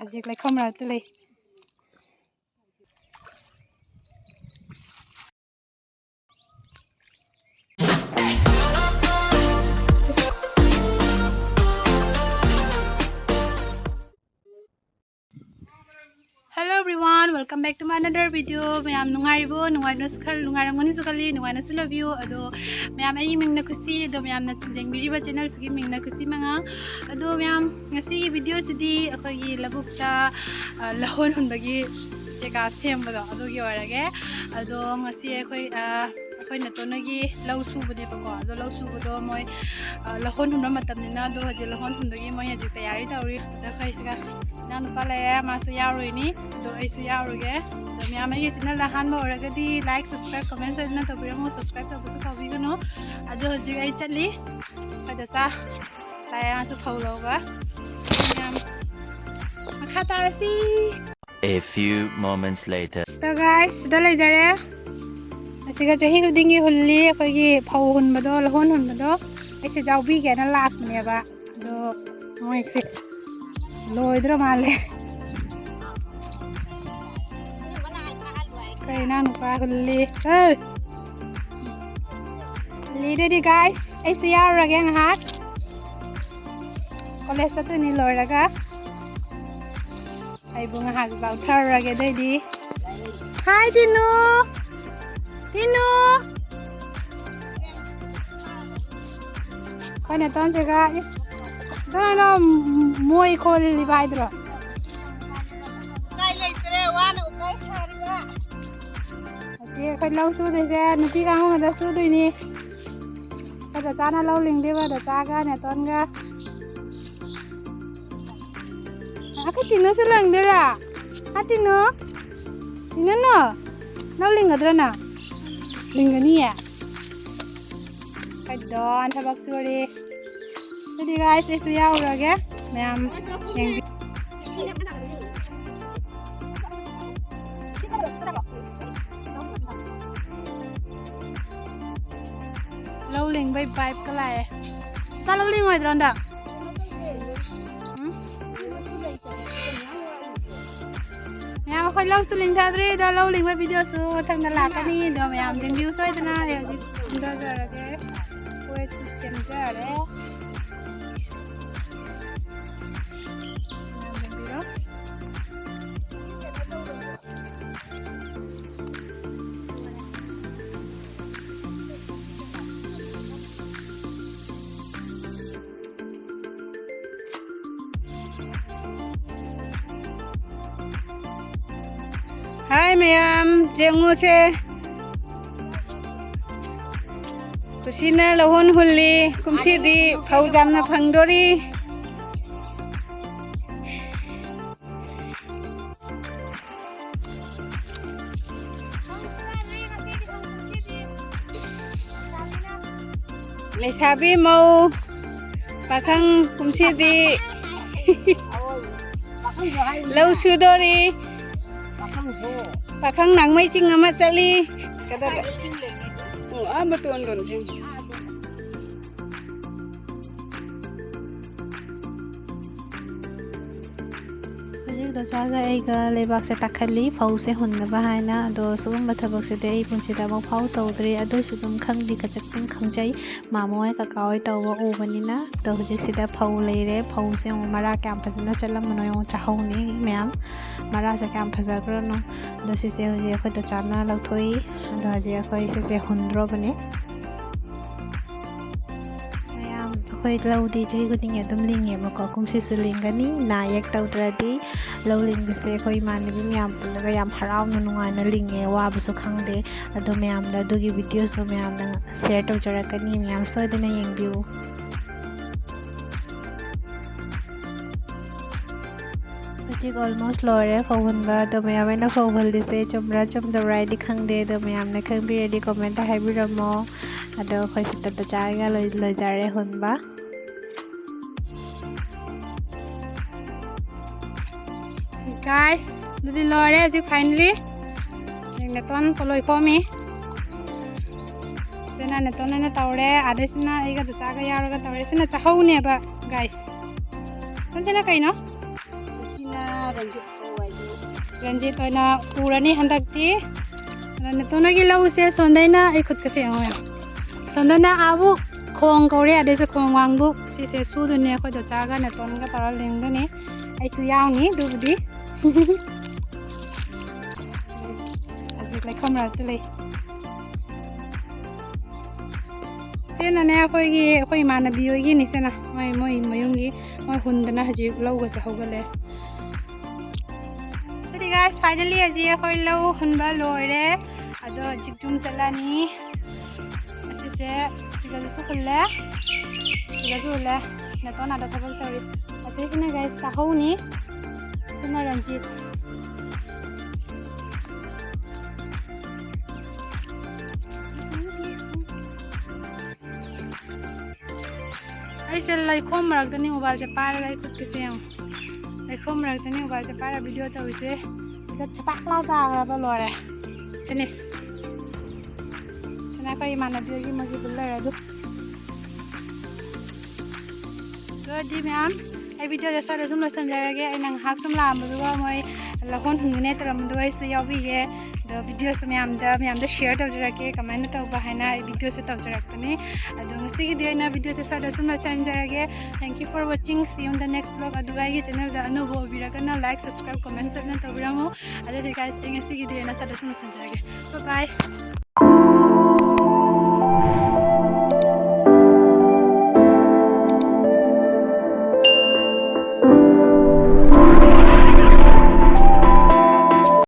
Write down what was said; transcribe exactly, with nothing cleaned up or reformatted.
ꯍꯧꯖꯤꯛ ꯂꯩꯈꯣꯝ ꯃꯔꯛꯇ ꯂꯩ꯫ Hello everyone, welcome back to my another video. ꯃꯌꯥꯝ ꯅꯨꯡꯉꯥꯏꯔꯤꯕꯣ? ꯅꯨꯡꯉꯥꯏꯅꯁꯨ ꯈꯜ-, ꯅꯨꯡꯉꯥꯏꯔꯝꯒꯅꯤꯁꯨ ꯈꯜꯂꯤ, ꯅꯨꯡꯉꯥꯏꯅꯁꯨ ꯂꯩꯕꯤꯌꯨ꯫ ꯑꯗꯣ ꯃꯌꯥꯝ, ꯑꯩꯒꯤ ꯃꯤꯡꯅ ꯈꯨꯁꯤ, ꯑꯗꯣ ꯃꯌꯥꯝꯅ ꯌꯦꯡꯕꯤꯔꯤꯕ channelꯁꯤꯒꯤ ꯃꯤꯡꯅ ꯈꯨꯁꯤ ꯃꯉꯥ꯫ ꯑꯗꯣ ꯃꯌꯥꯝ, ꯉꯁꯤꯒꯤ videoꯁꯤꯗꯤ ꯑꯩꯈꯣꯏꯒꯤ ꯂꯧꯕꯨꯛꯇ, ꯑ, ꯂꯧꯍꯣꯟ ꯍꯨꯟꯕꯒꯤ ꯖꯒꯥ ꯁꯦꯝꯕꯗꯣ ꯑꯗꯨꯒꯤ ꯑꯣꯏꯔꯒꯦ꯫ ꯑꯗꯣ ꯉꯁꯤ ꯑꯩꯈꯣꯏ, ꯑ, ꯑꯩꯈꯣꯏ ꯅꯦꯇꯣꯟ ꯍꯣꯏꯒꯤ ꯂꯧ ꯁꯨꯕꯅꯦꯕꯀꯣ꯫ ꯑꯗꯣ ꯂꯧ ꯁꯨꯕꯗꯣ ꯃꯣꯏ, ꯑ, ꯂꯧꯍꯣꯟ ꯍꯨꯟꯕ ꯃꯇꯝꯅꯤꯅ, ꯑꯗꯣ ꯍꯧꯖꯤꯛ ꯂꯧꯍꯣꯟ ꯍꯨꯟꯕꯒꯤ ꯃꯣꯏ ꯍꯧꯖꯤꯛ ꯇꯌꯥꯔꯤ ꯇꯧꯔꯤ꯫ ꯑꯗꯣ ꯑꯩꯈꯣꯏ ꯁꯤꯒ ꯏꯅꯥꯎꯅꯨꯄꯥ ꯂꯩꯔꯦ, ꯃꯥꯁꯨ ꯌꯥꯎꯔꯨꯏꯅꯤ꯫ ꯑꯗꯣ ꯑꯩꯁꯨ ꯌꯥꯎꯔꯨꯒꯦ꯫ ꯑꯗꯣ ꯃꯌꯥꯝ ꯑꯩꯒꯤ channelꯗ ꯑꯍꯥꯟꯕ ꯑꯣꯏꯔꯒꯗꯤ like, subscribe, comment ꯁꯣꯏꯗꯅ ꯇꯧꯕꯤꯔꯝꯃꯨ꯫ Subscribe ꯇꯧꯕꯁꯨ ꯀꯥꯎꯕꯤꯒꯅꯨ꯫ ꯑꯗꯣ ꯍꯧꯖꯤꯛ ꯑꯩ ꯆꯠꯂꯤ꯫ ꯑꯩꯈꯣꯏ ꯗꯆꯥ ꯂꯥꯏꯌꯥꯁꯨ ꯐꯧ ꯂꯧꯕ꯫ ꯃꯌꯥꯝ ꯃꯈꯥ ꯇꯥꯔꯁꯤ꯫ A few moments later. ꯇ guys, ꯁꯤꯗ ꯂꯩꯖꯔꯦ꯫ ꯑꯁꯤꯒ ꯆꯍꯤ ꯈꯨꯗꯤꯡꯒꯤ ꯍꯨꯜꯂꯤ ꯑꯩꯈꯣꯏꯒꯤ ꯐꯧ ꯍꯨꯟꯕꯗꯣ, ꯂꯧꯍꯣꯟ ꯍꯨꯟꯕꯗꯣ꯫ ꯑꯩꯁꯦ ꯌꯥꯎꯕꯤꯒꯦꯅ ꯂꯥꯛꯄꯅꯦꯕ꯫ ꯑꯗꯣ ꯃꯣꯏꯁꯦ ꯂꯣꯏꯗ꯭ꯔ ꯃꯥꯜꯂꯦ꯫ ꯑꯩꯈꯣꯏ ꯏꯅꯥꯎꯅꯨꯄꯥ ꯍꯨꯜꯂꯤ꯫ ꯍꯦ! ꯍꯨꯜꯂꯤꯗꯨꯗꯤ guys, ꯑꯩꯁꯨ ꯌꯥꯎꯔꯨꯔꯒꯦ ꯉꯥꯏꯍꯥꯛ꯫ College ꯆꯠꯇꯣꯏꯅꯤ ꯂꯣꯏꯔꯒ꯫ ꯑꯩꯕꯨ ꯉꯥꯏꯍꯥꯛ ꯆꯥꯎꯊꯔꯨꯔꯒꯦ ꯑꯗꯩꯗꯤ꯫ Hi, ꯇꯤꯅꯨ! ꯇꯤꯅꯨ! ꯑꯩꯈꯣꯏ ꯅꯦꯇꯣꯟꯁꯤꯒ, ꯏꯁ, ꯅꯪꯅ ꯃꯣꯏ ꯈꯣꯜꯂꯤꯕ ꯍꯥꯏꯗ꯭ꯔꯣ? ꯎꯄꯥꯏ ꯂꯩꯇ꯭ꯔꯦ, ꯋꯥꯅ ꯎꯄꯥꯏ ꯁꯥꯔꯤꯕ꯫ ꯍꯧꯖꯤꯛ ꯑꯩꯈꯣꯏ ꯂꯧ ꯁꯨꯗꯣꯏꯁꯦ ꯅꯨꯄꯤ ꯀꯥꯡꯕꯨ ꯉꯥꯛꯇ ꯁꯨꯗꯣꯏꯅꯤ꯫ ꯑꯩꯈꯣꯏ ꯗꯆꯥꯅ ꯂꯧ ꯂꯤꯡꯗꯣꯏꯕ, ꯗꯆꯥꯒ ꯅꯦꯇꯣꯟꯒ꯫ ꯑꯩꯈꯣꯏ ꯇꯤꯅꯨꯁꯨ ꯂꯪꯗꯣꯏꯔꯥ? ꯍꯥ, ꯇꯤꯅꯨ? ꯇꯤꯅꯨꯅꯨ? ꯂꯧ ꯂꯤꯡꯒꯗ꯭ꯔꯥ ꯅꯪ? ꯂꯤꯡꯒꯅꯤꯌꯦ? ꯀꯩꯗꯧ ꯊꯕꯛ ꯁꯨꯔꯤ꯫ ꯑꯗꯨꯗꯤ guys, ꯑꯩꯁꯨ ꯌꯥꯎꯔꯒꯦ꯫ ꯃꯌꯥꯝ ꯌꯦꯡꯕꯤ-, ꯂꯧ ꯂꯤꯡꯕꯩ vibeꯀ ꯂꯥꯛꯑꯦ꯫ ꯆꯥ ꯂꯧ ꯂꯤꯡꯉꯣꯏꯗ꯭ꯔꯣ ꯍꯟꯗꯛ? ꯎꯝ? ꯑꯩꯈꯣꯏ ꯂꯧꯁꯨ ꯂꯤꯡꯊꯗ꯭ꯔꯤ, ꯑꯗꯣ ꯂꯧ ꯂꯤꯡꯕ ꯚꯤꯗꯤꯑꯣꯁꯨ ꯃꯊꯪꯗ ꯂꯥꯛꯀꯅꯤ꯫ ꯑꯗꯣ ꯃꯌꯥꯝ ꯌꯦꯡꯕꯤꯌꯨ ꯁꯣꯏꯗꯅ꯫ ꯑꯩ ꯍꯧꯖꯤꯛ ꯀꯨꯝꯊꯖꯔꯒꯦ꯫ ꯀꯣꯏꯁꯨ ꯁꯦꯝꯖꯔꯦ꯫ ꯃꯌꯥꯝ ꯌꯦꯡꯕꯤꯔꯣ꯫ ꯍꯥꯏ ꯃꯌꯥꯝ, ꯌꯦꯡꯉꯨꯁꯦ꯫ ꯀꯨꯁꯤꯅ ꯂꯧꯍꯣꯟ ꯍꯨꯜꯂꯤ꯫ ꯀꯨꯝꯁꯤꯗꯤ ꯐꯧ ꯌꯥꯝꯅ ꯐꯪꯗꯣꯔꯤ꯫ ꯂꯩꯁꯥꯕꯤ ꯃꯧ ꯄꯥꯈꯪ ꯀꯨꯝꯁꯤꯗꯤ ꯂꯧ ꯁꯨꯗꯣꯔꯤ꯫ ꯄꯥꯈꯪ ꯅꯥꯡꯃꯩ ꯆꯤꯡ ꯑꯃ ꯆꯠꯂꯤ꯫ ꯀꯗꯥꯏꯗ? ꯑꯣ, ꯑꯥ ꯃꯇꯣꯟꯗꯣꯟꯁꯤꯡ꯫ ꯍꯧꯖꯤꯛ ꯗꯣꯆꯥꯒ ꯑꯩꯒ ꯂꯩꯕꯥꯛꯁꯦ ꯇꯥꯈꯠꯂꯤ, ꯐꯧꯁꯦ ꯍꯨꯟꯅꯕ ꯍꯥꯏꯅ꯫ ꯑꯗꯣ ꯁꯤꯒꯨꯝꯕ ꯊꯕꯛꯁꯤꯗꯤ ꯑꯩ ꯄꯨꯟꯁꯤꯗ ꯑꯃꯨꯛ ꯐꯥꯎ ꯇꯧꯗ꯭ꯔꯤ꯫ ꯑꯗꯨꯏꯁꯨ ꯑꯗꯨꯝ ꯈꯪꯗꯤ ꯈꯖꯤꯛꯇꯪ ꯈꯪꯖꯩ, ꯃꯥꯃ ꯍꯣꯏ ꯀꯀꯥ ꯍꯣꯏ ꯇꯧꯕ ꯎꯕꯅꯤꯅ꯫ ꯑꯗꯣ ꯍꯧꯖꯤꯛꯁꯤꯗ ꯐꯧ ꯂꯩꯔꯦ꯫ ꯐꯧꯁꯦ ꯌꯦꯡꯉꯨ, ꯃꯔꯥ ꯀꯌꯥꯝ ꯐꯖꯅ ꯆꯠꯂꯝꯕꯅꯣ ꯌꯦꯡꯉꯨ, ꯆꯥꯍꯧꯅꯤ ꯃꯌꯥꯝ꯫ ꯃꯔꯥꯁꯦ ꯀꯌꯥꯝ ꯐꯖꯈ꯭ꯔꯅꯣ꯫ ꯑꯗꯣ ꯁꯤꯁꯦ ꯍꯧꯖꯤꯛ ꯑꯩꯈꯣꯏ ꯗꯣꯆꯥꯅ ꯂꯧꯊꯣꯛꯏ꯫ ꯑꯗꯣ ꯍꯧꯖꯤꯛ ꯑꯩꯈꯣꯏ ꯁꯤꯁꯦ ꯍꯨꯟꯗ꯭ꯔꯣꯕꯅꯦ꯫ ꯃꯌꯥꯝ, ꯑꯩꯈꯣꯏ ꯂꯧꯗꯤ ꯆꯍꯤ ꯈꯨꯗꯤꯡꯒꯤ ꯑꯗꯨꯝ ꯂꯤꯡꯉꯦꯕꯀꯣ, ꯀꯨꯝꯁꯤꯁꯨ ꯂꯤꯡꯒꯅꯤ꯫ ꯅꯥ ꯌꯦꯛ ꯇꯧꯗ꯭ꯔꯗꯤ ꯂꯧ ꯂꯤꯡꯕꯁꯦ ꯑꯩꯈꯣꯏ ꯏꯃꯥꯟꯅꯕꯤ ꯃꯌꯥꯝ ꯄꯨꯜꯂꯒ ꯌꯥꯝ ꯍꯔꯥꯎꯅ ꯅꯨꯡꯉꯥꯏꯅ ꯂꯤꯡꯉꯦ, ꯋꯥꯕꯁꯨ ꯈꯪꯗꯦ꯫ ꯑꯗꯣ ꯃꯌꯥꯝꯗ ꯑꯗꯨꯒꯤ ꯚꯤꯗꯤꯑꯣꯁꯨ ꯃꯌꯥꯝꯅ ꯁꯤꯌꯔ ꯇꯧꯖꯔꯛꯀꯅꯤ, ꯃꯌꯥꯝ ꯁꯣꯏꯗꯅ ꯌꯦꯡꯕꯤꯌꯨ꯫ ꯍꯧꯖꯤꯛ almost ꯂꯣꯏꯔꯦ ꯐꯧ ꯍꯨꯟꯕ꯫ ꯑꯗꯣ ꯃꯌꯥꯝ ꯑꯩꯅ ꯐꯧ ꯍꯨꯜꯂꯤꯁꯦ ꯆꯨꯝꯕ꯭ꯔꯥ ꯆꯨꯝꯗꯕ꯭ꯔꯥ ꯍꯥꯏꯗꯤ ꯈꯪꯗꯦ, ꯑꯗꯣ ꯃꯌꯥꯝꯅ ꯈꯪꯕꯤꯔꯗꯤ ꯀꯣꯃꯦꯟꯇ ꯍꯥꯏꯕꯤꯔꯝꯃꯣ꯫ ꯑꯗꯣ ꯑꯩꯈꯣꯏ ꯁꯤꯗ ꯗꯣꯆꯥꯒ ꯂꯣꯏ-, ꯂꯣꯏꯖꯔꯦ ꯍꯨꯟꯕ꯫ Guys, ꯑꯗꯨꯗꯤ ꯂꯣꯏꯔꯦ ꯍꯧꯖꯤꯛ finally꯫ ꯍꯧꯖꯤꯛ ꯅꯦꯇꯣꯟ ꯄꯣꯂꯣꯏ ꯈꯣꯝꯃꯤ꯫ ꯁꯤꯅ ꯅꯦꯇꯣꯟ ꯑꯣꯏꯅ ꯇꯧꯔꯦ, ꯑꯗꯩꯁꯤꯅ ꯑꯩꯒ ꯗꯣꯆꯥꯒ ꯌꯥꯎꯔꯒ ꯇꯧꯔꯦ꯫ ꯁꯤꯅ ꯆꯥꯍꯧꯅꯦꯕ guys꯫ ꯁꯤꯅ ꯀꯩꯅꯣ? ꯁꯤꯅ ꯔꯟꯖꯤꯠ ꯀꯧ ꯍꯥꯏꯁꯦ꯫ ꯔꯟꯖꯤꯠ ꯑꯣꯏꯅ ꯎꯔꯅꯤ ꯍꯟꯗꯛꯇꯤ꯫ ꯑꯗꯣ ꯅꯦꯇꯣꯟ ꯍꯣꯏꯒꯤ ꯂꯧꯁꯦ ꯁꯣꯝꯗꯩꯅ ꯑꯩ ꯈꯨꯠꯀꯁꯦ ꯌꯦꯡꯉꯣ, ꯌꯦꯡꯉꯣ꯫ ꯁꯣꯝꯗꯅ ꯑꯥꯕꯨꯛ ꯈꯣꯡ ꯀꯧꯔꯦ, ꯑꯗꯩꯁꯦ ꯈꯣꯡ ꯋꯥꯡꯕꯨꯛ꯫ ꯁꯤꯁꯦ ꯁꯨꯗꯣꯏꯅꯦ ꯑꯩꯈꯣꯏ ꯗꯣꯆꯥꯒ ꯅꯦꯇꯣꯟꯒ ꯇꯧꯔ ꯂꯤꯡꯗꯣꯏꯅꯦ꯫ ꯑꯩꯁꯨ ꯌꯥꯎꯅꯤ ꯑꯗꯨꯕꯨꯗꯤ꯫ ꯍꯧꯖꯤꯛ ꯂꯩꯈꯣꯝ ꯃꯔꯛꯇ ꯂꯩ꯫ ꯁꯤꯅꯅꯦ ꯑꯩꯈꯣꯏꯒꯤ, ꯑꯩꯈꯣꯏ ꯏꯃꯥꯟꯅꯕꯤ ꯍꯣꯏꯒꯤꯅꯤ꯫ ꯁꯤꯅ ꯃꯣꯏ, ꯃꯣꯏ ꯃꯌꯨꯝꯒꯤ, ꯃꯣꯏ ꯍꯨꯟꯗꯅ ꯍꯧꯖꯤꯛ ꯂꯧꯒꯁꯦ ꯍꯧꯒꯠꯂꯦ꯫ ꯑꯗꯨꯗꯤ guys, finally ꯍꯧꯖꯤꯛ ꯑꯩꯈꯣꯏ ꯂꯧ ꯍꯨꯟꯕ ꯂꯣꯏꯔꯦ꯫ ꯑꯗꯣ ꯍꯧꯖꯤꯛ ꯌꯨꯝ ꯆꯠꯂꯅꯤ꯫ ꯑꯁꯤꯁꯦ ꯁꯤꯒꯁꯨ ꯍꯨꯜꯂꯦ, ꯁꯤꯒꯁꯨ ꯍꯨꯜꯂꯦ꯫ ꯅꯦꯇꯣꯟ ꯑꯥꯗ ꯊꯕꯛ ꯇꯧꯔꯤ꯫ ꯑꯁꯤꯁꯤꯅ guys ꯆꯥꯍꯧꯅꯤ꯫ ꯁꯤꯅ ꯔꯟꯖꯤꯠ꯫ ꯑꯩꯁꯦ ꯂꯩꯈꯣꯝ ꯃꯔꯛꯇꯅꯤ mobileꯁꯦ ꯄꯥꯏꯔꯒ ꯑꯩ ꯈꯨꯠꯀꯤꯁꯦ ꯌꯦꯡꯉꯣ꯫ ꯂꯩꯈꯣꯝ ꯃꯔꯛꯇꯅꯤ mobileꯁꯦ ꯄꯥꯏꯔꯒ video ꯇꯧꯔꯤꯁꯦ꯫ ꯁꯤꯗ ꯆꯄꯥꯛ ꯂꯥꯎ ꯇꯥꯈ꯭ꯔꯕ ꯂꯣꯏꯔꯦ꯫ Finish꯫ ꯁꯤꯅ ꯑꯩꯈꯣꯏ ꯏꯃꯥꯟꯅꯕꯤ ꯍꯣꯏꯒꯤ ꯃꯣꯏꯒꯤ ꯕꯨꯜ ꯂꯩꯔꯦ ꯑꯗꯨ꯫ ꯑꯗꯨꯗꯤ ꯃꯌꯥꯝ, ꯑꯩ videoꯁꯦ ꯁ꯭ꯋꯥꯏꯗ ꯁꯨꯝ ꯂꯣꯏꯁꯤꯟꯖꯔꯒꯦ꯫ ꯑꯩꯅ ꯉꯥꯏꯍꯥꯛ ꯁꯨꯝ ꯂꯥꯛꯑꯝꯕꯗꯨꯒ ꯃꯣꯏ ꯂꯧꯍꯣꯟ ꯍꯨꯟꯒꯅꯦ ꯇꯧꯔꯝꯕꯗꯣ ꯑꯩꯁꯨ ꯌꯥꯎꯕꯤꯒꯦ꯫ ꯑꯗꯣ videoꯁꯨ ꯃꯌꯥꯝꯗ, ꯃꯌꯥꯝꯗ share ꯇꯧꯖꯔꯛꯀꯦ ꯀꯃꯥꯏꯅ ꯇꯧꯕ ꯍꯥꯏꯅ ꯑꯩ videoꯁꯦ ꯇꯧꯖꯔꯛꯄꯅꯤ꯫ ꯑꯗꯣ ꯉꯁꯤꯒꯤꯗꯤ ꯑꯩꯅ videoꯁꯦ ꯁ꯭ꯋꯥꯏꯗ ꯁꯨꯝ ꯂꯣꯏꯁꯤꯟꯖꯔꯒꯦ꯫ Thank you for watching. See you in the next vlog. ꯑꯗꯨꯒ ꯑꯩꯒꯤ channelꯗ ꯑꯅꯧꯕ ꯑꯣꯏꯕꯤꯔꯒꯅ like, subscribe, comment ꯁꯣꯏꯗꯅ ꯇꯧꯕꯤꯔꯝꯃꯨ꯫ ꯑꯗꯨꯗꯤ guys, ꯑꯩ ꯉꯁꯤꯒꯤꯗꯤ ꯑꯩꯅ ꯁ꯭ꯋꯥꯏꯗ ꯁꯨꯝ ꯂꯣꯏꯁꯤꯟꯖꯔꯒꯦ꯫ Bye bye.